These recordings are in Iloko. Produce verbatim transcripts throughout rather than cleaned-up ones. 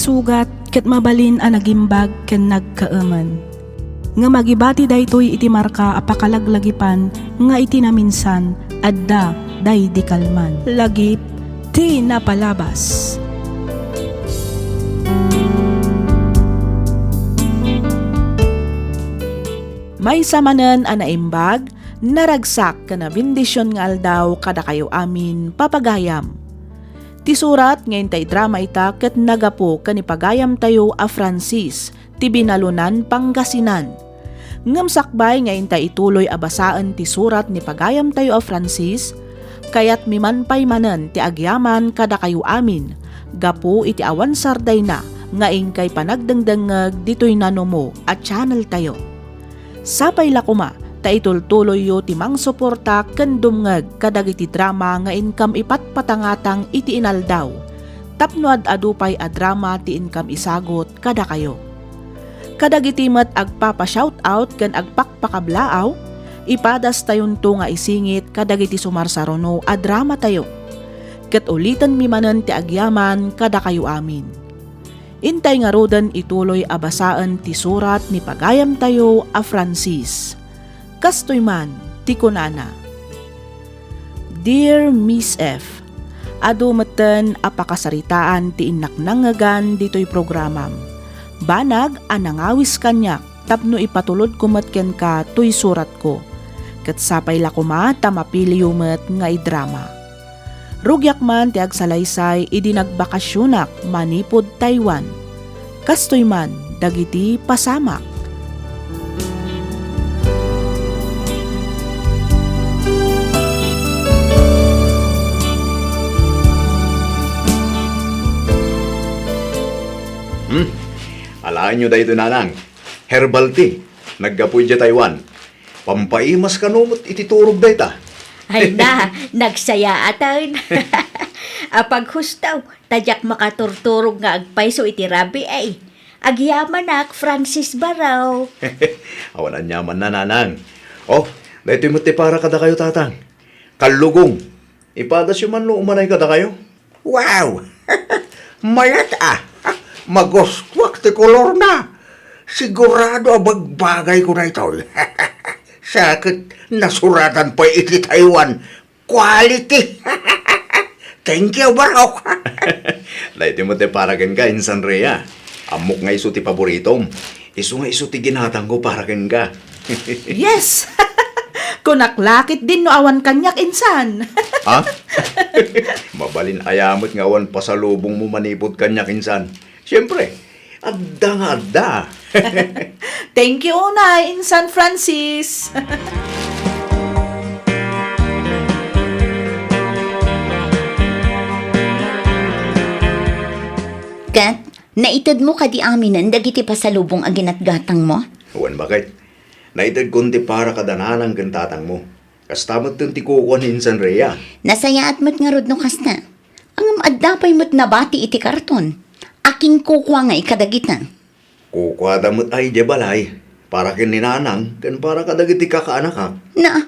Sugat ket mabalin a nagimbag ken nagkaemen. Ngem agibati daytoy iti marka a pakalaglagipan nga iti naminsan, adda daydi kalman. Lagip ti napalabas. Maysa manen a naimbag, naragsak ken nabendision nga aldaw kadakayo amin, papagayam. Ti surat nga inta idrama ita ket nagapu ken ni pagayamtayo a Francis ti Binalunan, Pangasinan. Ngem sakbay nga inta ituloy a basaen ti surat ni pagayamtayo a Francis, kayatmi man pay manen ti agyaman kadakayo amin gapu iti awan sardayna nga inkay panagdengdengngeg ditoy nanumo a channeltayo. Sapay la koma ta itultuloyyo ti mangsuporta ken dumngeg kadagiti drama nga inkam ipatpatangatang iti inaldaw, tapno ad-adu pay a drama ti inkam isagut kadakayo. Kadagiti met agpapa-shout out ken agpakpakablaaw, ipadastayonto nga isingit kadagiti sumarsaruno a dramatayo. Ket ulitenmi manen ti agyaman kadakayo amin. Intay ngaruden ituloy a basaen ti surat ni pagayamtayo a Francis. Kastoy man ti kunana, "Dear Miss F, adu metten a pakasaritaan ti innaknangegan ditoy programam. Banag a nangawis kaniak tapno ipatulodko met kenka toy suratko. Ket sapay la koma ta mapiliyo met nga idrama. Rugiak man ti agsalaysay idi nagbakasionak manipud Taiwan. Kastoy man dagiti pasamak." Hmm. Alaenyo daytoy, nanang. Herbal tea. Naggapu idiay Taiwan. Pampaimas kano met iti turog dayta. Ay na, nagsayaatan. Apaghusto, ta diak makaturturog nga agpayso iti rabii. Agyamanak, Francis Barao. Awan aniamanna, nanang. Oh, daytoy met ti para kadakayo, tatang. Kallugong. Ipadasyo man no umanay kadakayo. Wow! Mayat a! Magustuak ti kolorna. Sigurado a bagbagayko daytoy. Sa ket nasuratan pay iti Taiwan, quality. Thank you, Barok. Daytoy met ti para kenka, Insan Rhea. Ammok nga isu ti paboritom. Isu nga isu ti ginatangko para kenka. Yes! Kunak la ketdin no awan kaniak, Insan. Ha? Mabalin aya met nga awan pasalubongmo manipud kaniak, Insan. Siempre, adda nga adda. Thank you unay, Insan Francis. Ket, naitedmo kadi aminen dagiti pasalubong a ginatgatangmo? Wen, baket. Naitedkon ti para kada nanang ken tatangmo. Kasta metten ti kukua ni Insan Rhea. Nasayaat met ngarud no kasta. Ngem adda pay met nabati iti karton. Akin kukua ngay kadagita? Kukuada met ay idiay balay, para ken ni nanang ken para kadagiti kakaanakak. Na,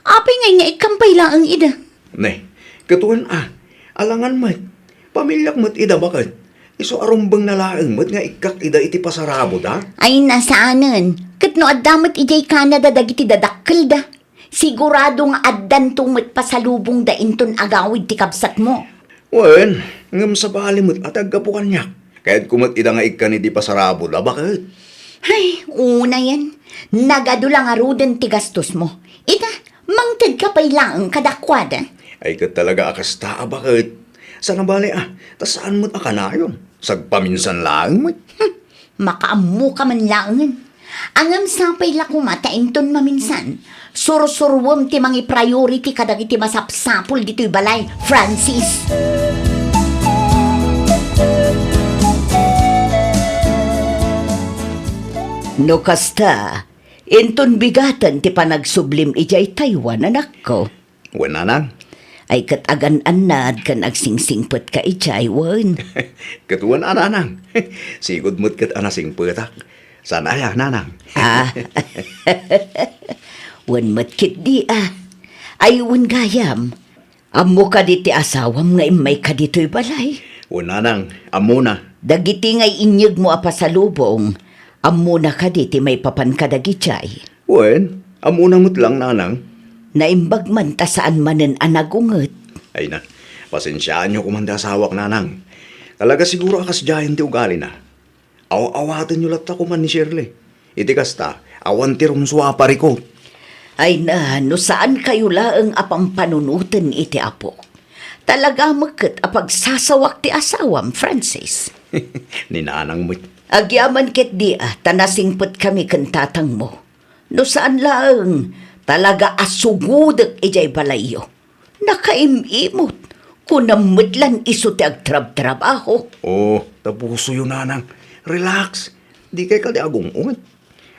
apay ngay nga ikkam pay laeng ida? Ne, ket wen a, alangan met. Pamiliak met ida baket. Isu a rumbengna laeng met nga ikkak ida iti pasarabod a. Ay, na saanen. Ket no adda met idiay Canada dagiti dadakkelda, sigurado nga addanto met pasalubongda inton agawid ti kabsatmo. Wen, ngem sabali met a ti aggapu kaniak. Kayatko met ida nga ikkan idi pasarabod a baket. Ay, unayen, nagadu la ngaruden ti gastosmo. Ita, mangtedka pay laeng kadakuada. Ay, ket talaga a kasta a baket. Sana bale a, ta saan met a kanayon. Sagpaminsan laeng met. Hmm, makaammoka man laengen. Ngem sapay la koma ta inton maminsan, sursuruem ti mangi-priority kadagiti masapsapul ditoy balay, Francis. No kasta, inton bigaten ti panagsublim idiay Taiwan, anakko. Wen, nanang. Ay, ket agan-annad ken agsingsingpetka idiay, wen? Ket wen a, nanang. Sigud met ket a nasingpetak. Saan aya, nanang? Ah. Wen met ketdi a. Ay, wen gayam. Ammo kadi ti asawam nga immayka ditoy balay? O, nanang, ammona. Dagiti nga inyegmo a pasalubong, ammona kadi ti maipapan kadagidiay? Wen, ammona met lang, nanang. Naimbag man ta saan manen a nagunget. Ay na, pasensiaanyo koman ti asawak, nanang. Talaga siguro a kasdiayen ti ugalina. Aw-awatenyo latta koman ni Shirley. Iti kasta, awan ti rumsua a parikut. Ay na, no saan kayo laeng a pampanunoten iti Apo. Talaga met ket a pagsasawak ti asawam, Francis. Ni nanang met. Agyaman ketdi a, ta nasingpetkami ken tatangmo. No saan laeng, talaga a sugudek idiay balayyo. Nakaim-imot. Kunam met lan isu ti agtrabtrabaho. Oh, ta pusoyo, nanang. Relax. Dikay kadi agung-unget.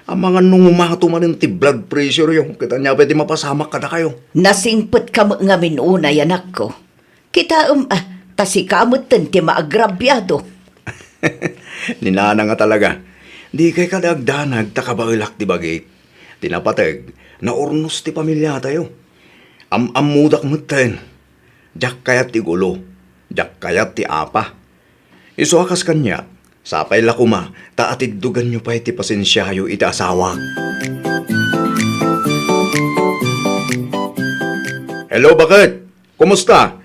Amangan no ngumato manen ti blood pressureyo, ket ania pay ti mapasamak kadakayo? Nasingpetka met ngamin unay, anakko. Kitaem, ah, ta sika metten ti maagrabiado. Ni nanang a talaga. Dikay kadi agdanag ta kabaelak ti bagik. Ti napateg, naurnos ti pamiliatayo. Am-ammodak metten. Diak kayat ti gulo. Diak kayat ti apa. Isu a kas kaniak, sapay la koma ta atiddoganyo pay ti pasensiayo iti asawak. Hello, baket! Kumusta?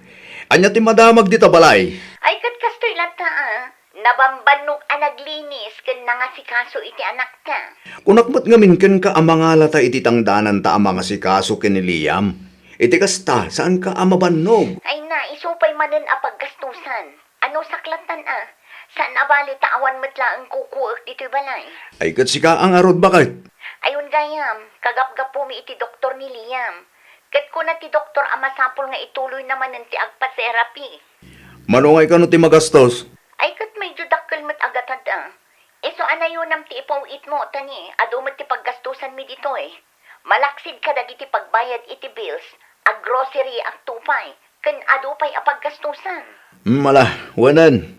Ania ti madamag dita balay? Ay, ket kastoy latta, a. Nabambannog a naglinis ken nangasikaso iti anakta. Kunak met ngamin kenka a mangalata iti tangdananta a mangasikaso ken ni Liam. Iti kasta, saanka a mabannog. Ay na, isu pay manen a paggastusan. Ano saklattan a? Saan a bali ta awan met laeng kukuek ditoy balay? Ay ket sika a ngarud, baket? Ayon gayam, kagapgapumi iti doktor ni Liam. Ket kuna ti doktor a masapul nga ituloyna manen ti agpa-therapy. Mano ngay kano ti magastos? Ay ket medyo dakkel met a gatad a. Isu a nayonam ti ipaw-itmo, ta ni, adu met ti paggastusanmi ditoy. Malaksid kadagiti pagbayad iti bills, a grocery a tupay, ken adu pay a paggastusan. Hmm, ala, wen.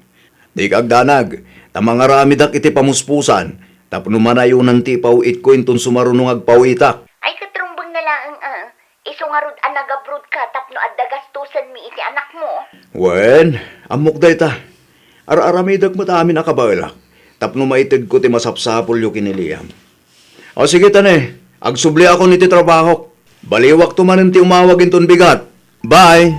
Dika agdanag, ta mangaramidak iti pamuspusan, tapno manayonan ti ipaw-itko inton sumaruno nga agpaw-itak. Ay, ket rumbeng na laeng a. Isu ngarud a nagabrodka tapno adda gastusanmi iti anakmo. Wen, ammok dayta. Ar-aramidek met amin a kabaelak tapno maitedko ti masapsapulyo ken ni Liam. O sige, ta ne, agsubliakon iti trabahok. Baliwakto manen ti umawag inton bigat. Bye!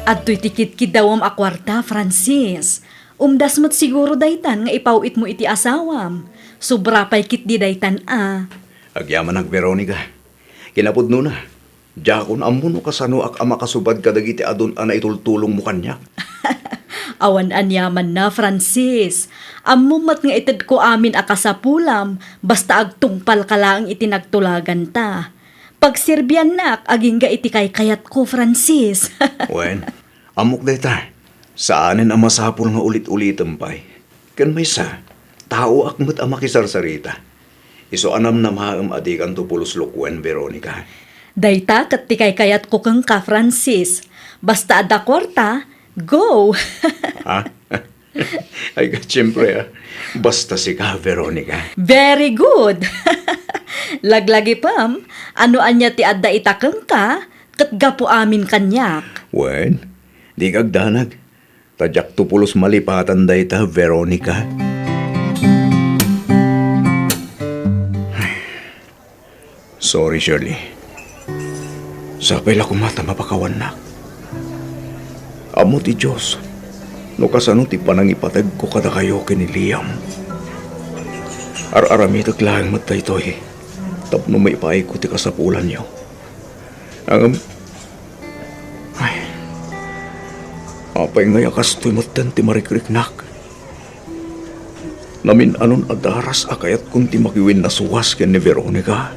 Adtoy ti kidkiddawem a kuarta, Francis. Umdas met siguro daytan nga ipaw-itmo iti asawam. Sobra pay ketdi daytan a. Agyamanak, Veronica. Kinapudnona, diakon ammo no kasanoak a makasubad kadagiti adun a naitultulongmo kaniak. Awan aniamanna, Francis. Ammom met nga itedko amin a kasapulam, basta agtungpalka laeng iti nagtulaganta. Pagserbiannak agingga iti kaykayatko, Francis. Wen, ammok dayta. Saanen a masapul nga ulit-ulitem pay. Ken maysa, taoak met a makisarsarita. Isu a namnamaem a dikanto pulos lukuen, Veronica. Dayta ket ti kaykayatko kenka, Francis. Basta adda kuarta, go! Ha? Ay, siempre, ah. Basta sika, Veronica. Very good! Laglagipem, ano ania ti adda ita kenka, ket gapu amin kaniak. Wen, dika agdanag. Ta diakto pulos malipatan dayta, Veronica. Sorry, Shirley. Sapay la koma ta mapakawannak. Ammo ti Dios no kasano ti panangipategko kadakayo ken ni Liam. Ar-aramidek laeng met daytoy tapno maipaayko ti kasapulanyo. Ngem, ay, apay ngay a kastoy metten ti marikriknak? Namin-anon a daras a kayatkon ti makiwinnasuas ken ni Veronica.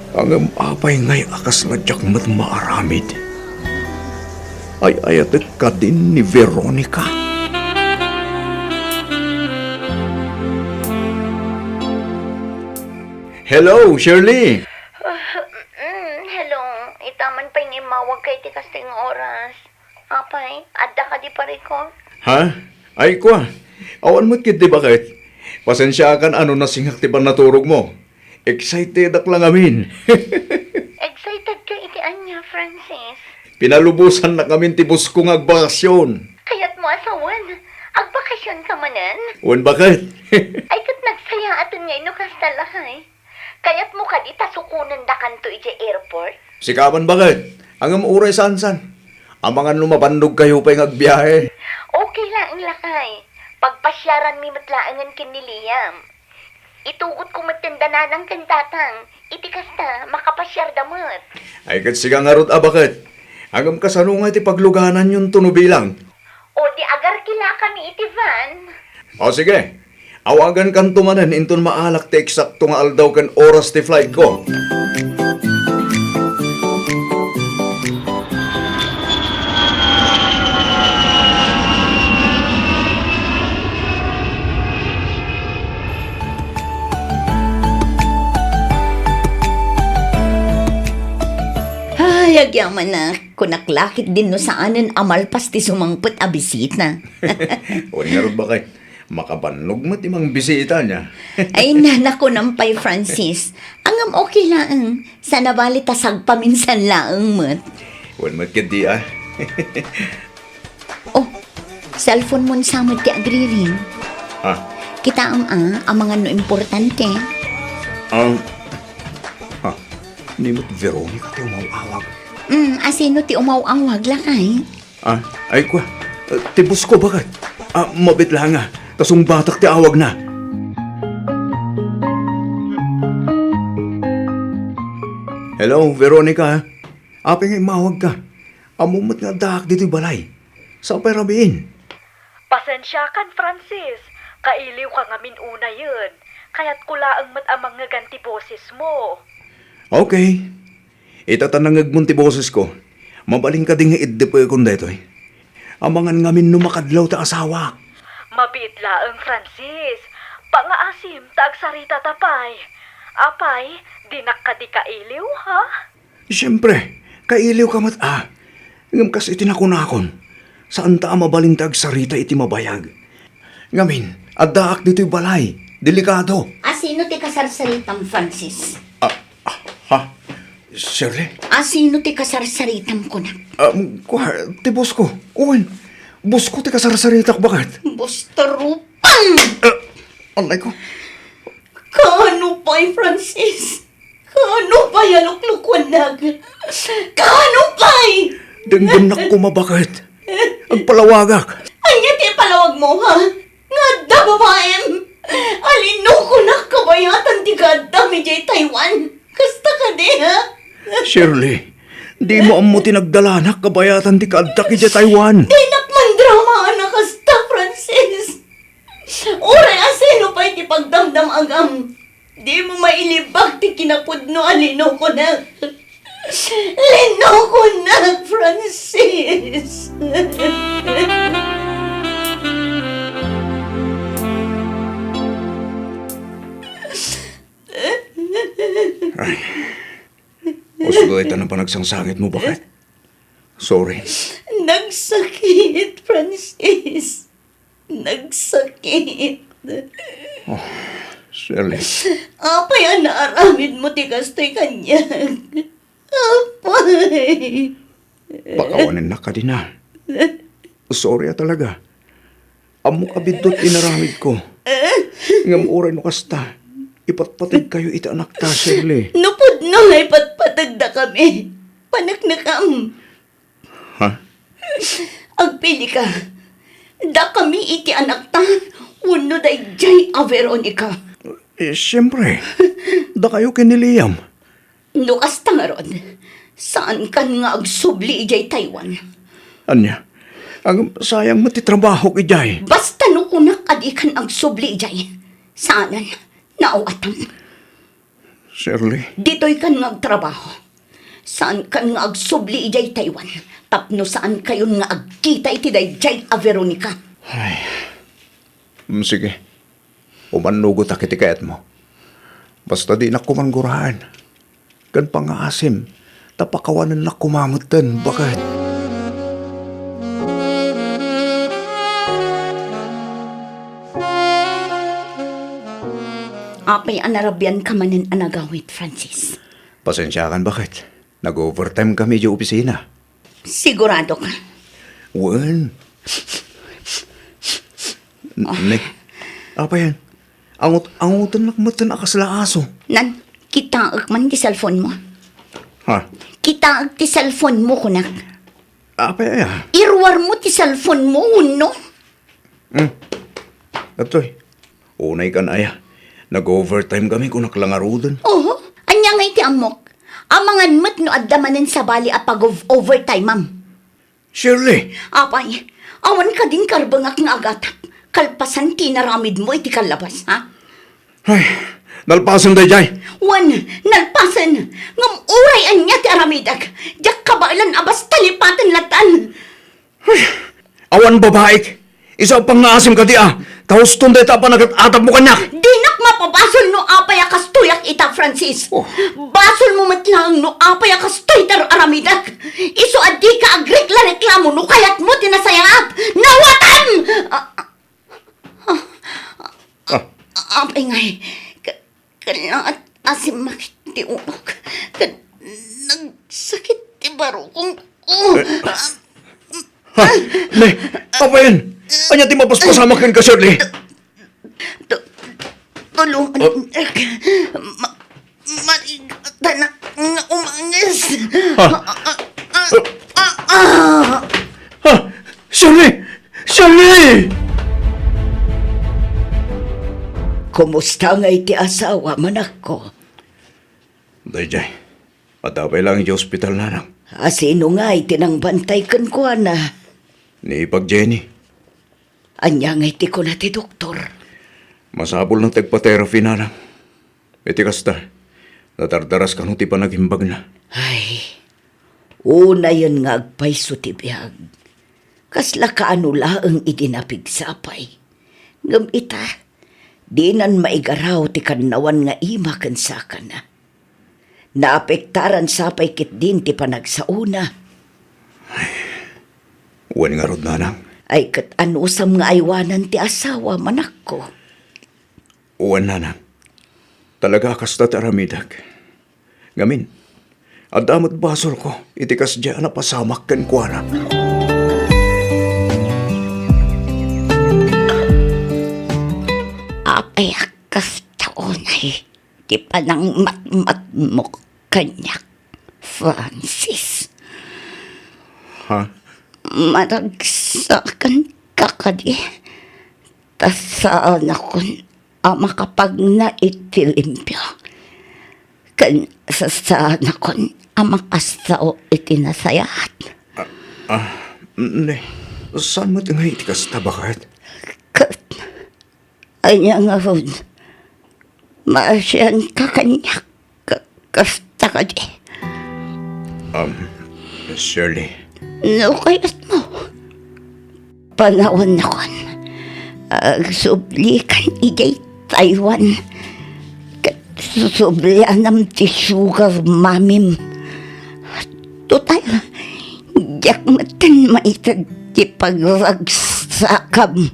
Ngem apay ngay a kasla diak met maaramid? Ay-ayatek kadin ni Veronica. Hello, Shirley! Ah, mm, hello. Ita man pay nga immawagka iti kastoy nga oras. Apay, adda kadi parikut? Ha? Ay, kua. Awan met ketdi baket. Pasensiakan a no nasingak ti pannaturogmo. Excitedak la ngamin. Excited ka iti Ania, Francis? Pinalubosannak ngamin ti boss ko nga agbakasyon. Kayatmo a sawen, agbakasyon ka manen? Wen, baket. Ay, ket nagsayaaten ngay no kasta, lakay. Kayatmo kadi ta sukonendakanto idiay airport? Sika man, baket. Ngem uray saan-saan. Amangan no mabannogkayo pay nga agbiahe. Okay laeng, lakay. Pagpasiaranmi met laengen ken ni Liam. Itugotko metten da nanang ken tatang. Iti kasta, makapasiarda met. Ay, ket sika ngarud a, baket. Ngem kasano nga iti paglugananyonto no bilang? O, di agarkilakami iti van. O, sige. Awagankanto manen inton maalak ti eksakto nga aldaw ken oras ti flight ko. Ay, agyamanak, kunak la ketdin no saanen a malpas ti sumangpet a bisita. Wen ngarud, baket. Makabannog met ti mangbisita, ania? Ay, na, nakunam pay, Francis. Ngem okay laeng. Saan a bali ta sagpaminsan laeng met. Wen met ketdi, a. Oh, cellphone mon sa met ti agriring. Ah. Kitaem a, amangan no importante. Ang, ah, ni met Veronica ti umaw-awag. Mm, asino ti umaw-awag, lakay? Ah, ay, kua. Eh, ti boss ko, baket. Ah, mabiit laeng a, ta sungbatak ti awagna. Hello, Veronica. Apay nga immawagka? Ammom met nga addaak ditoy balay. Saan pay rabiin? Pasensiakan, Francis. Kailiwka ngamin unayen. Kayatko laeng met a mangngegan ti bosesmo. Okay. Ita ta nangngegmon ti bosesko, mabalin kadi nga iddepekon daytoy? Amangan ngamin no makadlaw ti asawak. Mabiit laeng, Francis. Pangaasim ta agsaritata pay. Apay, dinak kadi kailiw, ha? Siempre, kailiwka met a. Ngem kas iti nakunakon, saanta a mabalin ti agsarita iti mabayag. Ngamin, addaak ditoy balay. Delikado. Asino ti kasarsaritam, Francis? Ah, ah, ha? Shirley? Asino ti kasarsaritam, kunak? Ah, kua, ti boss ko. Wen, boss ko ti kasarsaritak, baket. Boss Tarupang! Ah, anay ko. Kaano pay, Francis? Kaano pay a luklukuannak? Kaano pay? Denggennak koma, baket. Agpalawagak. Ania ti ipalawagmo, ha? Nga adda babaim? Alinokonak kabayatan ti kaaddam idiay Taiwan. Kasta kadi, ha? Shirley, dimo ammo ti nagdalanak kabayatan ti kaaddak idiay Taiwan. Dinak mandramaan a kasta, Francis. Uray asino pay ti pagdamdam-agam. Dimo mailibak ti kinapudno a linokonak. Linokonak, Francis! Ay. Usgo ita napan agsangsangit mo, baket? Sorry. Nagsakit, Francis. Nagsakit. Oh, Shirley. Apay a naaramidmo ti kastoy kaniak? Apay. Pakawanennak kadi na. Sorry a talaga. Ammok a biddut inaramidko. Ngem uray no kasta, ipatpategkayo iti anakta, Shirley. No pudno nga ipatpategdakami, paneknekam. Ha? Agpilika. Dakami iti anakta wenno daydiay a Veronica? Eh, siempre. Dakayo ken ni Liam. No kasta ngarud, saankan nga agsubli idiay Taiwan. Ania? Ngem sayang met ti trabahok idiay. Basta no kunak a dikan agsubli idiay, saanen. Naawatam. Shirley? Ditoykan nga agtrabaho. Saankan nga agsubli idiay Taiwan tapno saankayon nga agkita iti daydiay a Veronica. Ay. Mm, sige. Umannugotak iti kayatmo. Basta dinak koman guraen. Ken pangaasim, ta pakawanennak koma metten, baket. Apay a narabianka manen a nagawid, Francis? Pasensiakan, baket. Nag-overtime kami idiay opisina. Sigurado ka? Wen. N-, ne, apay yan? Angut-, angutennak metten a kasla aso. Nan, kitaek man ti cellphone mo. Ha? Kitaek ti cellphone mo, kunak. Apay aya? Iruar mo ti cellphone mo, wenno? Hmm. Datoy. Unay kan aya. Nag-overtime kami, kunak la ngaruden. Oho. Ania ngay ti ammok? Amangan met no adda manen sabali a pag-overtime-am. Shirley! Apay, awan kadin karbengak nga agatap, kalpasan ti inaramid mo iti kallabas, ha? Ay, nalpasen daydiay. Wen, nalpasen. Ngem uray ania ti aramidek, diak kabaelan a basta lipaten lattan. Ay, awan babaik. Isu a pangngaasim kadi a, ta huston dayta a panagat-atapmo kaniak. Dinak mapabasol no apay a kastoyak ita, Francis. Oh. Basolmo met laeng no apay a kastoy ti ar-aramidek. Isu a dika agrekla-reklamo no kayatmo ti nasayaat. Nawatam! Ah, ah, ah, ah, apay ngay, ka-, Kailangan asimmak ti ulok. Ket nagsakit ti barukong ko. Eh, ha? Ne, apay yan? Ania ti mapaspasamak kenka, Shirley? Tu-, tu-, tulungan. Oh. Ma-, marigatan nga umangis. Ha? Ah, ah, ah, ah, ah. Ha? Shirley! Shirley! Kumusta ngay ti asawa, manakko? Daydiay, adda pay laeng idiay ospital, nanang. A, sino ngay ti nangbantay kenkuana? Ni Ipag Jenny. Ania ngay ti kuna ti doktor? Masapulna ti agpa-therapy, nanang. Iti kasta, nadardaras kano ti panagimbagna. Ay, unayen nga agpayso ti biag. Kasla kaano laeng idi napigsapay. Ngem ita, dinan maigaraw ti kannawan nga ima ken sakana. Naapektaran sa pay ketdin ti panagsaona. Wen ngarud, nanang. Ay, ket anusam nga aywanan ti asawa, manakko? Wen, nanang. Talaga a kasta ti aramidek. Ngamin, adda met basolko iti kasdiay a napasamak kenkuana. Apay a kasta unay ti panangmatmatmo kaniak, Francis? Ha? Maragsakan ka kadi? Ta saanakon a makapagna iti limpio, ken saanakon a makasao iti nasayaat. Ah, ah, ne, saan met ngay iti kasta, baket? Ket ania ngarud, maasianka kaniak? Ka-, kasta kadi? Um, Shirley. No kayatmo, panawannakon. Agsublikan idiay Taiwan. Ket susublianam ti sugar mommy-m. Total, diak metten maited ti pagragsakam.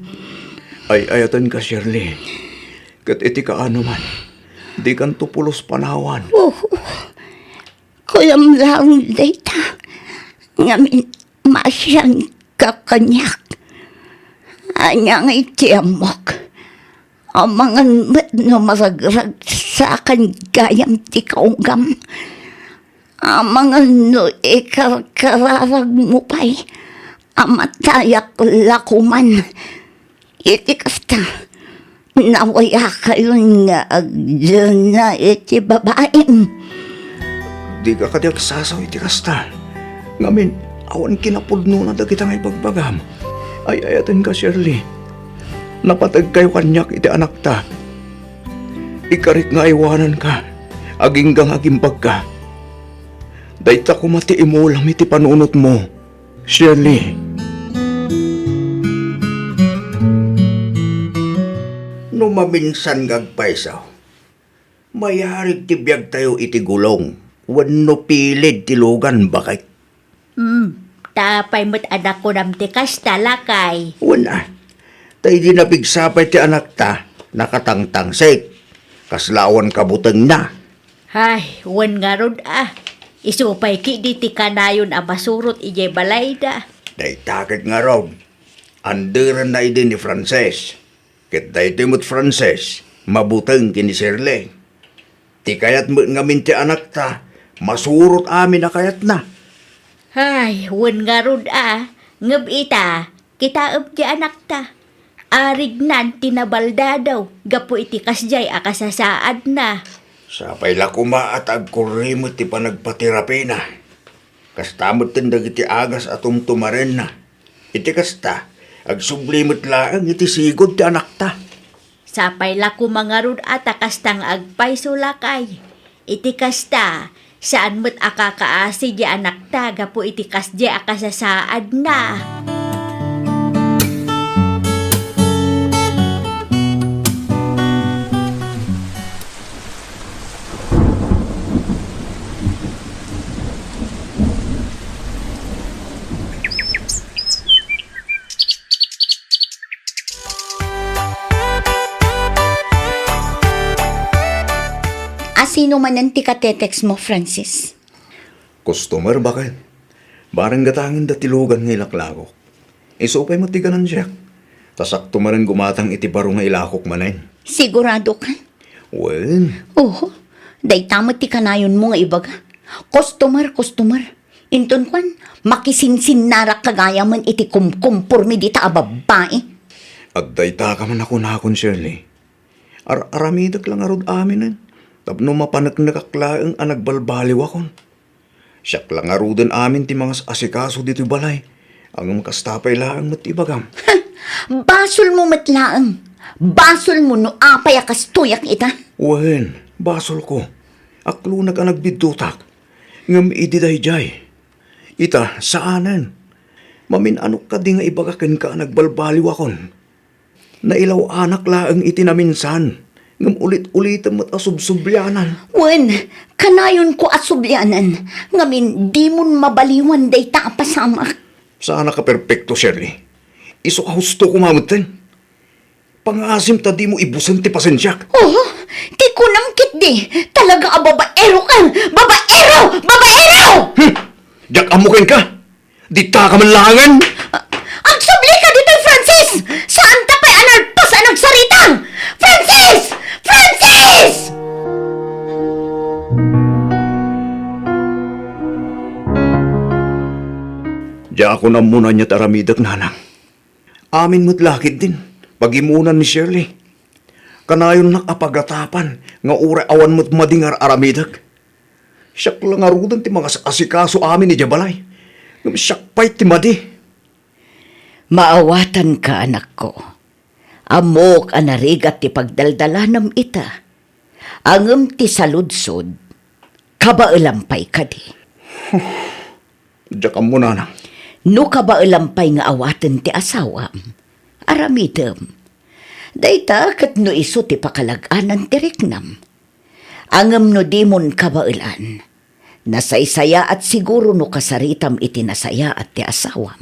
Ay-ayatenka, Shirley. Ket iti kaano man, dikanto pulos panawan. Oh, kuyam laeng dayta. Ngamin, maasianka kaniak. Ania ngay ti ammok? Amangan met no maragragsakan gayam ti kaugam. Amangan no ikarkararagmo pay a matayak la koman. Iti kasta, nawayakayon nga agdena iti babaim. Dika kadi agsasao iti kasta. Ngamin, awan kinapudnona dagita nga ibagbagam. Ay-ayatenka, Shirley. Napategkayo kaniak iti anakta. Ikarik nga aywananka, agingga nga agimbagka. Dayta koma ti imulam iti panunotmo, Shirley. No maminsan nga agpayso, mayarig ti biagtayo iti gulong wenno pilid ti lugan, baket. Hmm, ta apay met a nakunam ti kasta, lakay? Wen a. Ta idi napigsa pay ti anakta, nakatangtangsik. Kasla awan kabutengna. Ay, wen ngarud a. Isu pay ketdi ti kanayon a masurot idiay balayda. Dayta ket ngarud, anderenna idi ni Frances. Ket daytoy met Frances, mabuteng ken ni Shirley. Ti kayat met ngamin ti anakta, masurot amin a kayatna. Ay, wen ngarud a, ngem ita, kitaem ti anakta. Arignan ti nabaldadaw gapu iti kasdiay a kasasaadna. Sapay la koma a ta agkurre met ti panagpaterapina. Kasta metten dagiti agas a tumtumarenna. Iti kasta, agsubli met laeng iti sigud ti anakta. Sapay la koma ngarud a ta kasta nga agpayso, lakay. Iti kasta, saan met a kakaasi ti anakta gapu iti kasdiay a kasasaadna. A sino manen ti katetext mo, Francis? Customer, baket. Bareng gatangen da ti lugan nga ilaklakok. Isu pay met ti ganansiak. Ta sakto manen gumatang iti baro nga ilakok manen. Sigurado ka? Wen. Oho, dayta met ti kanayonmo nga ibaga. Customer, customer. Inton kuan, makisinsinnarak ka gayamen iti kumkumporme dita a babbai. Adda ita ka man a kunakon, Shirley. Ar-aramidek la ngarud aminen tapno mapaneknekak laeng a nagbalbaliwakon. Siak la ngaruden amin ti mangas-asikaso ditoy balay, ngem kasta pay laeng met ti ibagam. Basolmo met laeng. Basolmo no apay a kastoyak ita. Wen, basolko. Aklonak a nagbiddutak. Ngem idi daydiay, ita, saanen. Mamin-anok kadi nga ibaga kenka a nagbalbaliwakon? Nailaw-anak laeng iti naminsan, ngem ulit-ulitem met a subsublianan. Wen, kanayonko a sublianan, ngamin dimon mabaliwan dayta a pasamak. Saanak a perpekto, Shirley. Isu a husto koma metten. Pangaasim ta dimo ibusen ti pasensiak. Oh, ti kunam ketdi, talaga a babaero ka! Babaero! Babaero! Hmm! Diak ammo kenka! Dita ka man laengen! Agsubli ka ditoy, Francis! Saanta pay a nalpas a nagsarita! Francis! Francis! Diakon ammo no ania ti aramidek, nanang. Amin met la ketdin, pagimunan ni Shirley. Kanayonnak a pagatapan nga uray awan met madi nga ar-aramidek. Siak la ngaruden ti mangas-asikaso amin idiay balay. Ngem siak pay ti madi. Maawatanka, anakko. Ammok a narigat ti pagdaldalanem ita. Ngem ti saludsod, kabaelam pay kadi? Diak ammo, nanang. No kabaelam pay nga awaten ti asawam, aramidem. Dayta ket no isu ti pakalag-anan ti riknam. Ngem no dimon kabaelan, nasaysayaat siguro no kasaritam iti nasayaat ti asawam.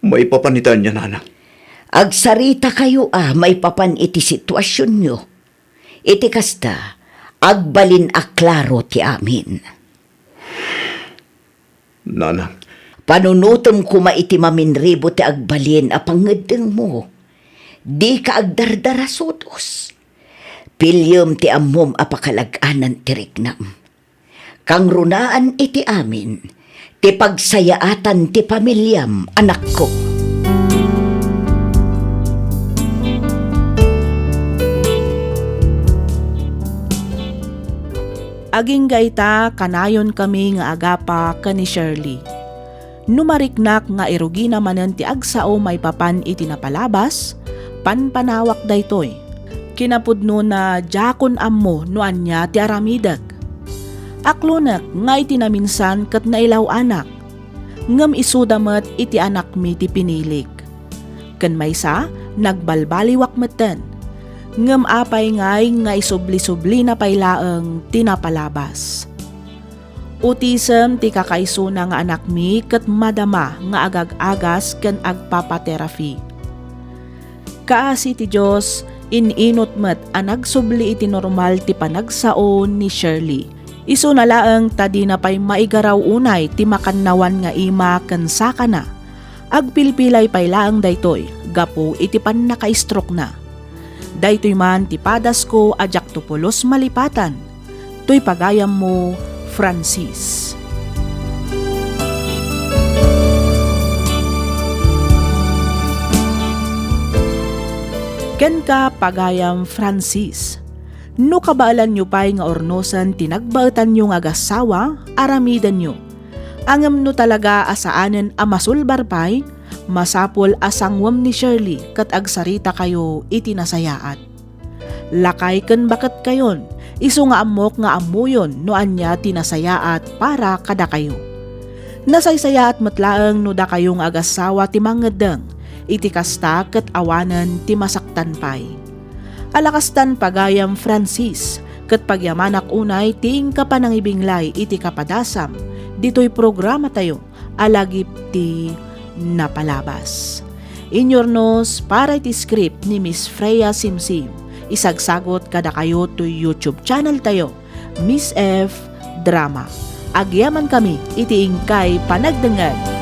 Maipapan ita ania, nanang? Agsaritakayo a maipapan iti situasionyo. Iti kasta, agbalin a klaro ti amin. Nanang. Panunotem koma iti maminribo ti agbalin a pangngeddengmo. Dika agdardara sudos. Piliem ti ammom a pakalag-anan ti riknam. Kangrunaan iti amin ti pagsayaatan ti pamiliam, anakko. Agingga ita, kanayonkami nga agapa ken ni Shirley. No mariknak nga irugina manen ti agsao maipapan iti napalabas, panpanawak daytoy. Kinapudnona, diakon ammo no ania ti aramidek. Aklonek nga iti naminsan ket nailaw-anak, ngem isuda met iti anakmi ti pinilik. Ken maysa, nagbalbaliwak metten. Ngem apay ngay nga isubli-sublina pay laeng ti napalabas? Utisem ti kakaisuna nga anakmi ket madama nga agag-agas ken agpapa-therapy. Kaasi ti Dios, in-inut met a nagsubli iti normal ti panagsao ni Shirley. Isuna laeng ta dina pay maigaraw unay ti makannawan nga ima ken sakana. Agpilpilay pay laeng daytoy gapu iti pannaka-stroke-na. Daytoy man ti padasko a diakto pulos malipatan. Toy pagayammo, Francis. Kenka, pagayam Francis, no kabaelanyo pay nga urnosen ti nagbaetanyo nga agassawa, aramidenyo. Ngem no talaga a saanen a masulbar pay, masapul a sanguem ni Shirley ket agsaritakayo iti nasayaat. Lakay ken baketkayon, isu nga ammok nga ammoyon no ania ti nasayaat para kadakayo. Nasaysayaat met laeng no dakayo nga agassawa ti mangngeddeng, iti kasta ket awanen ti masaktan pay. Alakastan, pagayam Francis, ket pagyamanak unay ti inka panangibinglay iti kapadasam ditoy programatayo a Lagip ti Napalabas. Inyurnos para iti script ni Miss Freya Simsim. Isagsagot kadakayo toy YouTube channel tayo, Miss F Drama. Agyamankami iti inkay panagdengngeg.